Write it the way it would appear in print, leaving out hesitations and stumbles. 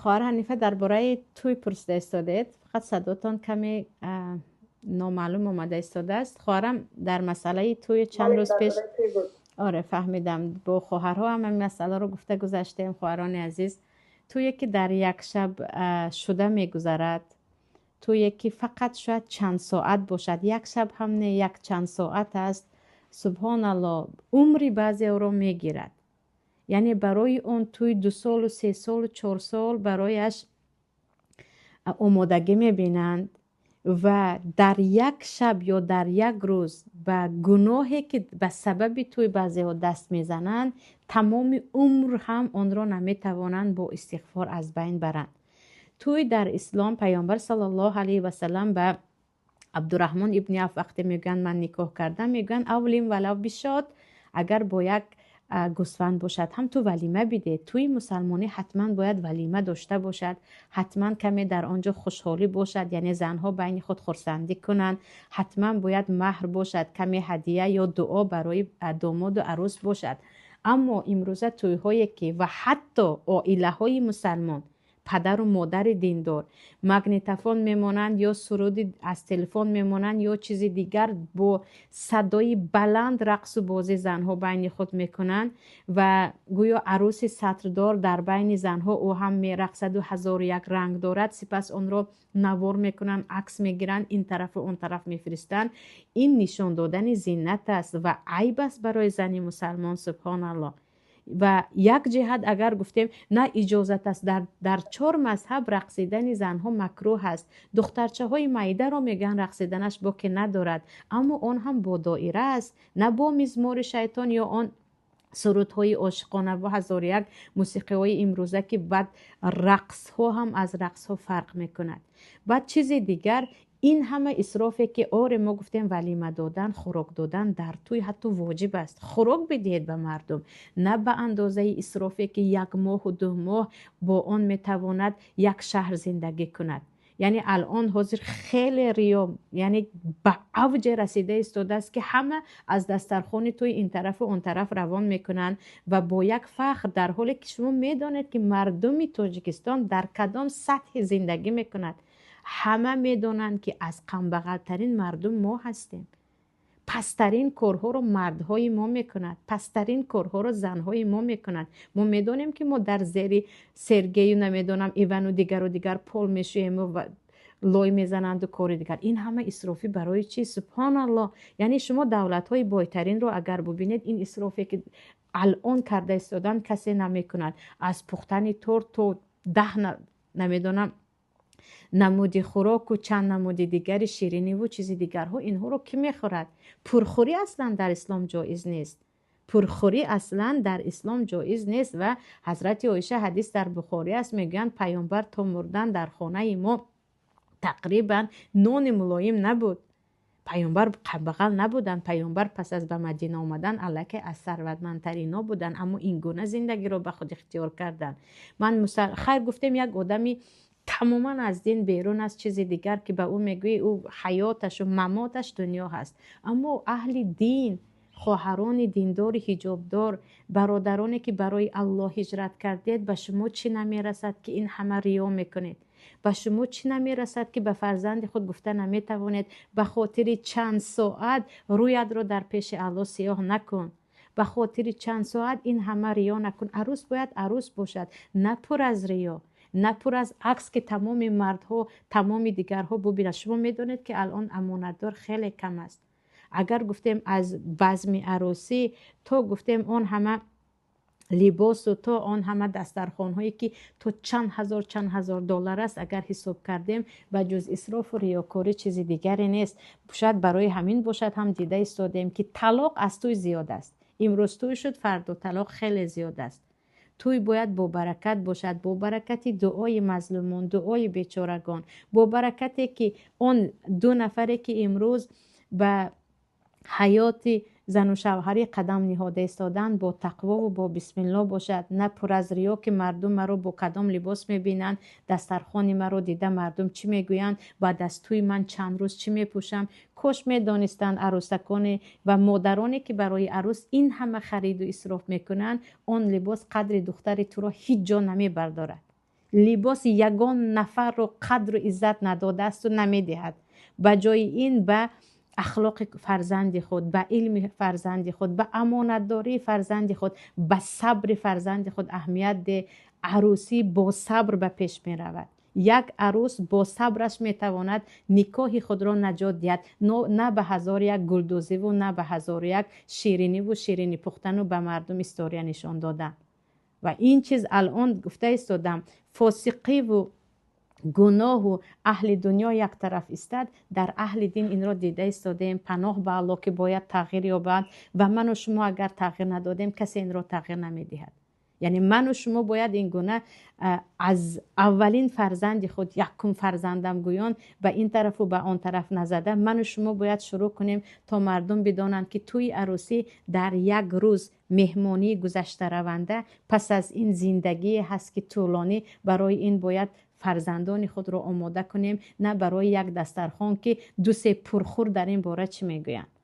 Хоҳар Ҳанифа, дар бораи тӯй пурсида истодед, фақат садотон каме номаълум омада истодааст. Хоҳарам, дар масъалаи тӯй чанд рӯз пеш, оре, фаҳмидам, бо хоҳарҳо ҳам ҳамин масъаларо гуфта гузаштем. Хоҳарони азиз, тӯе ки дар як шаб шуда мегузарад, тӯе ки фақат шояд чанд соат бошад, як шаб ҳам не, як чанд соат аст, субҳоналло, умри баъзеро мегирад. Яъне барои он тӯй 2 солу 3 солу 4 сол барояш омодагӣ мебинанд ва дар як шаб ё дар як рӯз ба гуноҳе ки ба сабаби тӯй баъзеҳо даст мезананд, тамоми умр ҳам онро наметавонанд бо истиғфор аз байн баранд. Тӯй дар ислом, Паёмбар саллаллоҳу алайҳи васалам ба Абдураҳмон ибни Авф вақте мегӯянд: «Ман никоҳ кардам», мегӯянд: «أولم ولو بشاة». Агар бо як гӯсфанд бошад ҳам, ту валима биде. Тӯи мусалмонӣ ҳатман бояд валима дошта бошад, ҳатман каме дар он ҷо хушҳолӣ бошад, яъне занҳо байни худ хурсандӣ кунанд. Ҳатман бояд маҳр бошад, каме ҳадия ё дуо барои домоду арӯс бошад. Аммо имрӯза тӯйҳое ки ва ҳатто оилаҳои мусалмон, падару модари диндор магнитофон мемонанд ё суруди аз телефон мемонанд ё чизи дигар, бо садои баланд рақсу бозӣ занҳо байни худ мекунанд ва гӯё арӯси сатрдор дар байни занҳо ӯ ҳам мерақсаду ҳазору як ранг дорад. Сипас онро навор мекунанд, акс мегиранд, ин тарафу он тараф мефиристанд. Ин нишон додани зинат аст ва айб аст барои зани мусалмон, субҳоналло. Ва як ҷиҳат агар гуфтем, на иҷозат аст, дар чор мазҳаб рақсидани занҳо макрӯҳ аст. Духтарчаҳои майдаро мегӯянд, рақсиданаш боке надорад, аммо он ҳам бо доира аст, на бо мизмори шайтон ё он сурудҳои ошиқона ва ҳазору як мусиқиҳои имрӯза, ки баъд рақсҳо ҳам аз рақсҳо фарқ мекунад. Баъд чизи дигар, ин ҳама исрофе ки, оре, мо гуфтем, валима додан, хӯрок додан дар тӯй ҳатто воҷиб аст. Хӯрок бидиҳед ба мардум, на ба андозаи исрофе ки як моҳу 2 моҳ бо он метавонад як шаҳр зиндагӣ кунад. Яъне алон ҳозир хеле риё, яъне ба авҷе расида истодааст, ки ҳама аз дастархони тӯй ин тарафу он тараф равон мекунанд ва бо як фахр, дар ҳоле ки шумо медонед, ки мардуми Тоҷикистон дар кадом сатҳи зиндагӣ мекунад. Ҳама медонанд, ки аз камбағалтарин мардум мо ҳастем. Пасттарин корҳоро мардҳои мо мекунад, пасттарин корҳоро занҳои мо мекунад. Мо медонем, ки мо дар зери Сергею, намедонам, Ивану дигару дигар пол мешӯему ва лой мезананду кори дигар. Ин ҳама исрофӣ барои чӣ, субҳоналло? Яъне шумо давлатҳои бойтаринро агар бубинед, ин исрофе ки алон карда истодан, касе намекунад. Аз пухтани торт то 10, намедонам, намуди хӯроку чанд намуди дигари шириниву чизи дигарҳо, инҳоро кӣ мехӯрад? Пурхӯрӣ аслан дар ислом ҷоиз нест. Пурхӯрӣ аслан дар ислом ҷоиз нест. Ва ҳазрати Оиша, ҳадис дар Бухорӣ аст, мегӯянд: «Паёмбар то мурдан дар хонаи мо тақрибан нони мулоим набуд». Паёмбар камбағал набуданд. Паёмбар пас аз ба Мадина омадан аллакай аз сарватмандтарино буданд, аммо ин гуна зиндагиро ба худ ихтиёр карданд. Ман хайр, гуфтем, як одами тамоман аз дин берун аст, чизи дигар, ки ба ӯ мегӯӣ, ӯ ҳаёташу мамоташ дунё ҳаст. Аммо аҳли дин, хоҳарони диндори ҳиҷобдор, бародароне ки барои Аллоҳ ҳиҷрат кардед, ба шумо чӣ намерасад, ки ин ҳама риё мекунед? Ба шумо чӣ намерасад, ки ба фарзанди худ гуфта наметавонед: «Ба хотири чанд соат рӯятро дар пеши Аллоҳ сиёҳ накун, ба хотири чанд соат ин ҳама риё накун»? Арӯс бояд арӯс бошад, на пур аз риё, на пур аз акс, ки тамоми мардҳо, тамоми дигарҳо бубинад. Шумо медонед, ки алон амонатдор хеле кам аст. Агар гуфтем, аз базми арӯсӣ то, гуфтем, он ҳама либосу то он ҳама дастархонҳое ки то чанд ҳазор, чанд ҳазор доллар аст, агар ҳисоб кардем, ба ҷуз исрофу риёкорӣ чизи дигаре нест. Шояд барои ҳамин бошад ҳам, дида истодем, ки талоқ аз тӯй зиёд аст. Имрӯз тӯй шуд, фардо талоқ хеле зиёд аст. Тӯй бояд бо баракат бошад, бо баракати дуои мазлумон, дуои бечорагон, бо баракате ки он ду нафаре ки имрӯз ба ҳаёти зану шавҳарӣ қадам ниҳода истоданд, бо тақвову бо бисмилло бошад, на пур аз риё, ки мардум маро бо кадом либос мебинанд, дастархони маро дида мардум чӣ мегӯянд, баъд аз тӯй ман чанд рӯз чӣ мепӯшам. Кош медонистанд арӯсаконе ва модароне ки барои арӯс ин ҳама хариду исроф мекунанд, он либос қадри духтари туро ҳеҷ ҷо намебардорад. Либоси ягон нафарро қадру иззат надодаасту намедиҳад. Ба ҷои ин ба ахлоқи фарзанди худ, ба илми фарзанди худ, ба амонатдории фарзанди худ, ба сабри фарзанди худ аҳамият де. Арӯсӣ бо сабр ба пеш меравад. Як арӯс бо сабраш метавонад никоҳи худро наҷот диҳад, на ба ҳазору як гулдӯзиву на ба ҳазору як шириниву ширинӣ пухтану ба мардум история нишон додан. Ва ин чиз алон гуфта истодам, фосиқиву гуноҳу аҳли дунё як тараф истад, дар аҳли дин инро дида истодаем. Паноҳ ба Аллоҳ, ки бояд тағйир ёбад, ва ману шумо агар тағйир надодем, касе инро тағйир намедиҳад. Яъне ману шумо бояд ин гуна аз аввалин фарзанди худ, якум фарзандам гӯён, ба ин тарафу ба он тараф назада, ману шумо бояд шурӯъ кунем, то мардум бидонанд, ки тӯи арӯсӣ дар як рӯз меҳмонӣ гузашта раванда, пас аз ин зиндагие ҳаст, ки тӯлонӣ. Барои ин бояд фарзандони худро омода кунем, на барои як дастархон, ки ду се пурхур дар ин бора чӣ мегӯянд.